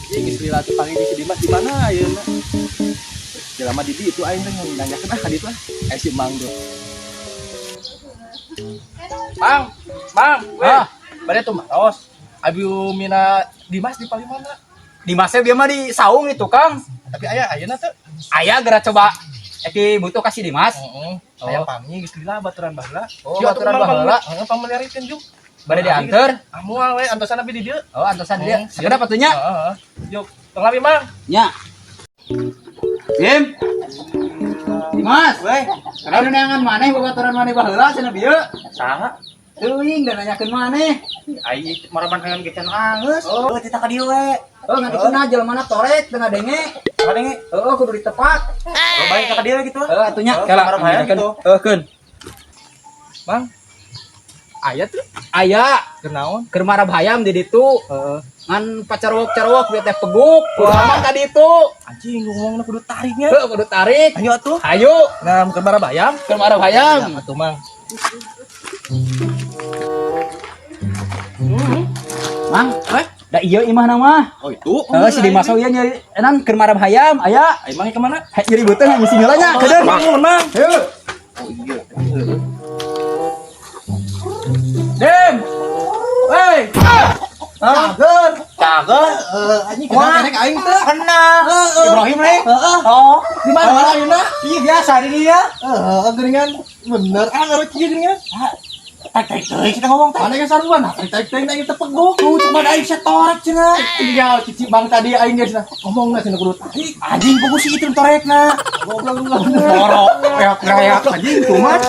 Ieu geus lila teu panggil si Dimas di mana ayeuna? Jelema di ditu aing teh nanyakeun ah ka ditu ah. Eh, si Mang tuh. Mang, Mang, weh. Ah. Bade tuh maros. Abi mina Dimas di paling mana? Dimasnya bieu mah di saung itu, Kang. Tapi aya ayeuna teh. Aya geura coba Eki butuh kasih Dimas. Heeh. Oh. Aya pangi geus lila baturan baheula. Oh, baturan baheula. Heeh, pameliarikeun juk. Bade diantar. Ah, moal we antosan abi di dieu. Oh, antosan dia. Oh, Sakedap atuh nya. Heeh. Yuk, tong lami, Mang. Nya. Dim. Dimas, Weh, karena neangan maneh babaturan maneh baheula cenah bieu. Saha? Teuing dan nanyakeun maneh. Ai maraban hayang ge can angeus. Oh, Oh, tita ka dieu we. Oh, ngan cenah jelema torek teu ngadenge. Ngadenge. Heeh, kudu ditepak. Oh, balik ka dieu gitu. Heeh, atuh nya. Oh, Kela, marab hayang gitu. Heuh, keun. Mang. Aya tuh Aya keur naon? Keur marab hayam di ditu. Heeh. Ngan pacarwok-carwok bieu teh peguk. Kudu aman ka ditu. Anjing ngomongna kudu tariknya. Heuh, kudu tarik. Ayo atuh. Ayo, Nah, keur marab hayam. keur marab hayam. Atuh, Mang. Mang, da ieu imahna mah. Oh, itu. Heeh, si Dimas ieu nyeri enan keur marab hayam, aya. Ayo mang ke mana? Hek nyeri beuteung misi heula nya, kedeung. Mang, Mang. Heuh. Oh iya. Dem. Wey. Cager. Cager. Anjing kena kerek aing teh. Kena. Ibrahim nih. Heeh. Oh. Di mana mana ayeuna? Iya biasa di dia. Heeh, geuningan. Bener ah ngaruh kieu geuningan. Tarik tarik teuing kita ngomong teh. Mana yang saruan? Nah, tarik tarik teuing teh peguk. Tuh cuma aing setorek cenah. Tinggal cici bang tadi aing geus ngomongna cenah kudu tarik. Anjing pugu sih itu torekna. Goblok goblok. Torok. Reak reak anjing kumat.